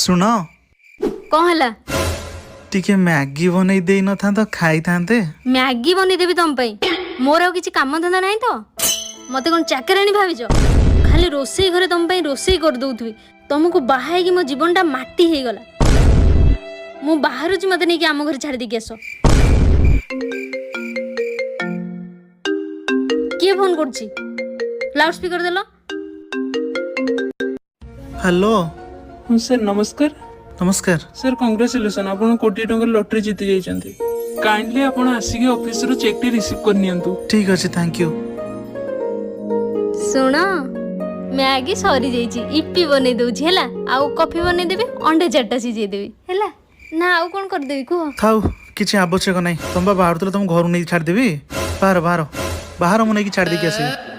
ଶୁଣ। କ'ଣ ହେଲା? ଟିକେ ମ୍ୟାଗି ବନେଇ ଦେଇ ନଥାନ୍ତ, ଖାଇଥାନ୍ତେ। ମ୍ୟାଗି ବନେଇଦେବି ତମ ପାଇଁ? ମୋର ଆଉ କିଛି କାମ ଧନ୍ଦା ନାହିଁ ତ? ମତେ କ'ଣ ଚାକରାଣୀ ଭାବିଛ? ଖାଲି ରୋଷେଇ ଘରେ ତମ ପାଇଁ ରୋଷେଇ କରିଦଉଥିବି। ତମକୁ ବାହା ହେଇକି ମୋ ଜୀବନଟା ମାଟି ହେଇଗଲା। ମୁଁ ବାହାରୁଛି, ମତେ ନେଇକି ଆମ ଘରେ ଛାଡ଼ି ଦେଇକି ଆସ। କିଏ ଫୋନ କରୁଛି? ଲାଉଡ ସ୍ପିକର ଦେଲ। ହ୍ୟାଲୋ। ହଁ ସାର୍, ନମସ୍କାର। ନମସ୍କାର। ସାର୍, କଂଗ୍ରାଚୁଲେସନ୍, ଆପଣ କୋଟିଏ ଟଙ୍କାର ଲଟେରୀ ଜିତି ଯାଇଛନ୍ତି। କାଇଣ୍ଡଲି ଆପଣ ଆସିକି ଅଫିସରୁ ଚେକ୍ଟି ରିସିଭ୍ କରିନିଅନ୍ତୁ। ଠିକ ଅଛି, thank you. ଶୁଣ, ମ୍ୟାଗି ସରିଯାଇଛି, ଇପି ବନେଇ ଦଉଛି ହେଲା। ଆଉ କଫି ବନେଇଦେବି, ଅଣ୍ଡା ଚାରିଟା ସିଝେଇ ଦେବି, ହେଲା ନା? ଆଉ କ'ଣ କରିଦେବି କୁହ? ଥାଉ, କିଛି ଆବଶ୍ୟକ ନାହିଁ। ତମେ ବା ବାହାରୁଥିଲ, ତମ ଘରୁ ନେଇକି ଛାଡ଼ିଦେବି। ବାହାର ବାହାର ବାହାର, ମୁଁ ନେଇକି ଛାଡ଼ି ଦେଇକି ଆସିବି।